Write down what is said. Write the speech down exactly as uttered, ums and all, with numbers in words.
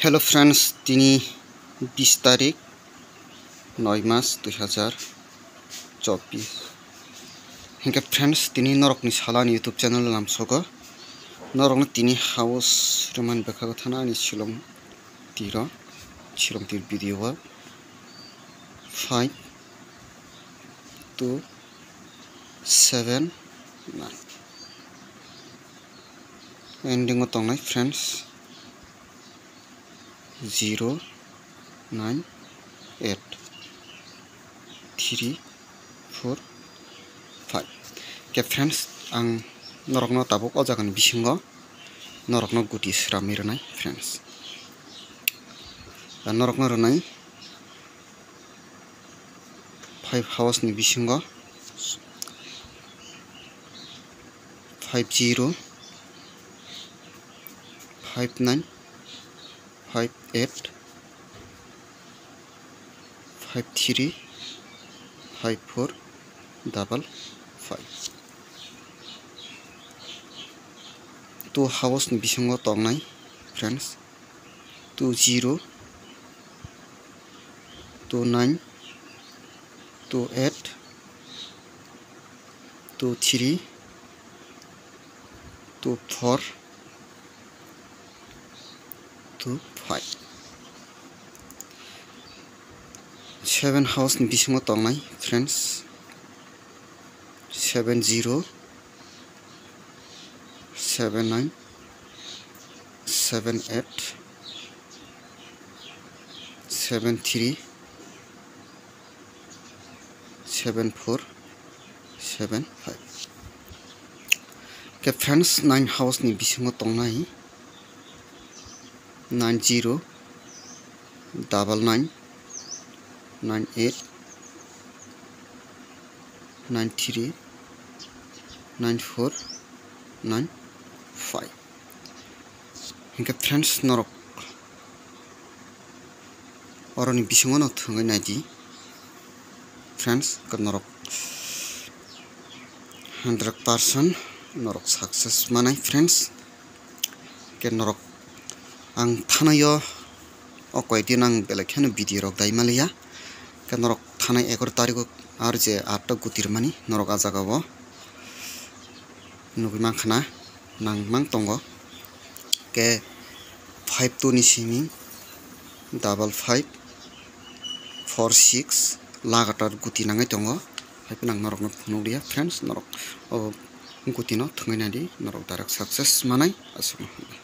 Hello friends, tini bis tarik, noi mas dui hazar chobbish. Hinkhe friends, tini norokni salani YouTube channel lamsogo. Norokno tini house rwmani bwkhago thana ani silong tiro, silong tir video o five two seven nine. Ending o tongnai friends, zero nine eight three four five. Ke friends, ang norokno tabuk o jagani bisingo norokno guti sramwi rwnai friends. Da norokno rwnai five house ni bisingo five zero, five nine, five eight, five three, five four, double five. Two house ni bisingo tongnai friends, two zero, two nine, two eight, two three, two four, two five. Seven house ni bisingo tongnai friends, seven zero, seven nine, seven eight, seven three, seven four, seven five. Ke friends, nine house ni bisingo tongnai nine zero, double nine, nine eight, nine three, nine four, nine five. Hinkhe friends, norok oroni bisingo no thwngwi naidi friends, ke norok hundred percent norok success manai friends. Ke norok ang thanaio o koidin ang belai kheno video rok dai maliya. Ke norok thanai egaroh tarikh o R J R ta guti rwmani norok a jaga o nugwi mankha na nang mang tongo. Ke five two ni simi double five four six lagatar guti nangwi tongo. Hai phano ang norokno phunukliya friends, norok o guti no thwngwi naidi, norok direct success manai aswk no.